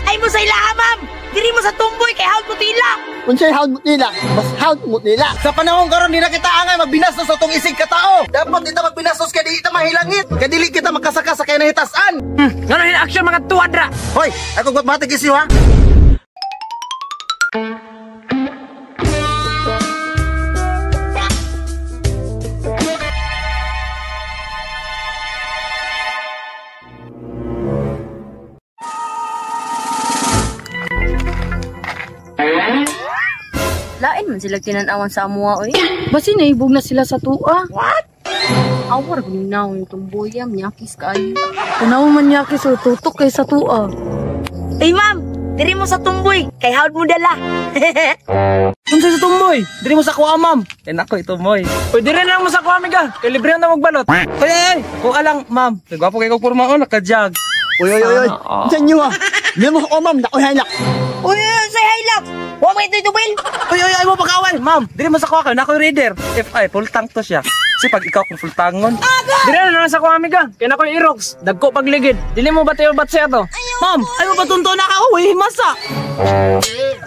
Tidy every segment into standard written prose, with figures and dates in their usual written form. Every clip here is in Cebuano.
Ay mo sa ilaha, ma'am! Diri mo sa tumboy kay hawd mo tila! Unsay hawd mo tila? Mas hawd mo tila. Sa panahon karon di na kita angay magbinastos sa tong isig katao. Dapat dita magbinastos kay di kita mahilangit. Kay dili kita makasaka sa kay nahitasan. Ngano hin action mga tuwadra? Hoy, ako batik isiw ha. Lain man sila tinanawan sa amuha, oy. Basi naibog na sila sa tua. What? Awar ginaw yung tumboyam, nyakis kaayo. Tanaw man nyakis o tutok kay sa tua. Ay ma'am, diri mo sa tumboy kay hawd mo dala. Unsa sa tumboy? Diri mo sa kuha, ma'am. Eh nako ito moy. Oy, diri na lang mo sa kuha, amiga. Kay libre na magbalot. Oy, ay, kuha lang, ma'am. Gwapo kay kog porma on naka-jog. Oy oy oy. Unsa niyo ha? Dili mo sa kuha, ma'am, dako hilak. Uy, uy, say hilak. Wa may ito'y tubil. Oy, oy, ay mo pag-away, ma'am. Diri mo sa kuha kay nako reader. If ay full tank to siya. Kasi pag ikaw kung full tangon. Diri na lang sa kuha, amiga. Kay nako Aerox. Dagko pagligid. Dili mo ba tayo batse ato? Ma'am, ay mo patunto na ka. Uy, himasa.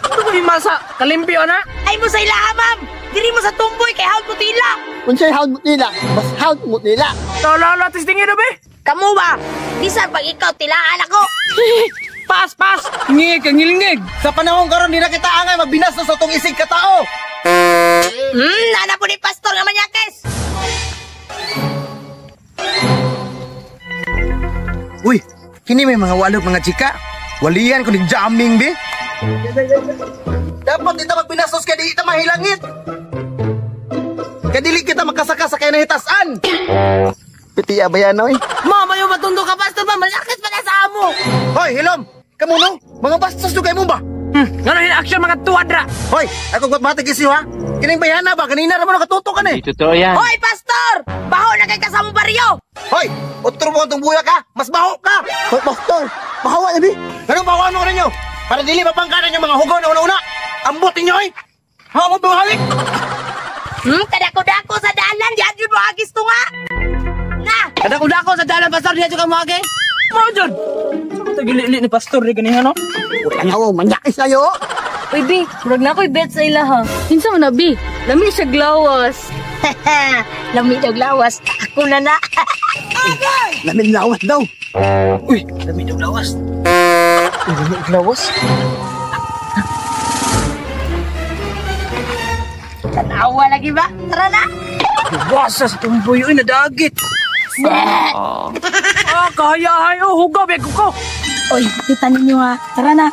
Ano ba himasa? Kalimpyo na. Ay mo sa ilaha, ma'am. Diri mo sa tumboy kay hawd mo tila. Unsay hawd mo tila? Mas hawd mo tila. Tololo testingin do be. Kamu ba? Bisan pag ikaw tilaan ako. Pas, pas! Ngig, ngilngig! Sa panahon karon di na kita angay magbinastos sa tong isig katao. Nana po ni pastor nga manyakes. Uy, kini may mga walog mga chika. Walian ko jamming be. Dapat dita magbinastos kay di kita mahilangit. Kay dili kita makasaka sa kay nahitasan. Pitiya ba yan, oy? Ma'am, ayaw matundo ka, pastor, ma'am. Manyakes pa na sa amo. Hoy, hilom! Kamu no? Mga bastos do kay mo ba? Ngano hin action mga tuwadra? Hoy, ako batik isiw ha. Kining bayana ba? Kanina ra mo nakatutok ka ni. Totoo yan. Hoy, pastor! Baho na kay kasamo baryo! Hoy, utro mo itong buya ka. Mas baho ka. Hoy, pastor, bahawa na bi. Anong bahoan mo ninyo? Para dili mapangkanan yung mga hugaw na una-una. Ambot ninyo oy. Ha mo buhawik. Kadako-dako sa dalan, di adyo mo agis tunga. Na. Kadako-dako sa dalan, pastor, di adyo ka mo agi. Mo jud. Tagilili ni pastor ni ganihan no? Tanaw, manyakis ayo. Uy, bi, murag na ako'y bet sa ilaha. Kinsa man na, bi? Lami siya glawas. Lami daw glawas. Ako na na. Lami lawas daw. Uy, lami daw lawas. Uy, lami glawas. Tanawa lagi ba? Tara na. Wasa sa tumboy, uy, nadagit. Ah, kaya ay, oh, hugaw, bego ko. Oy, kita ninyo ha. Tara na.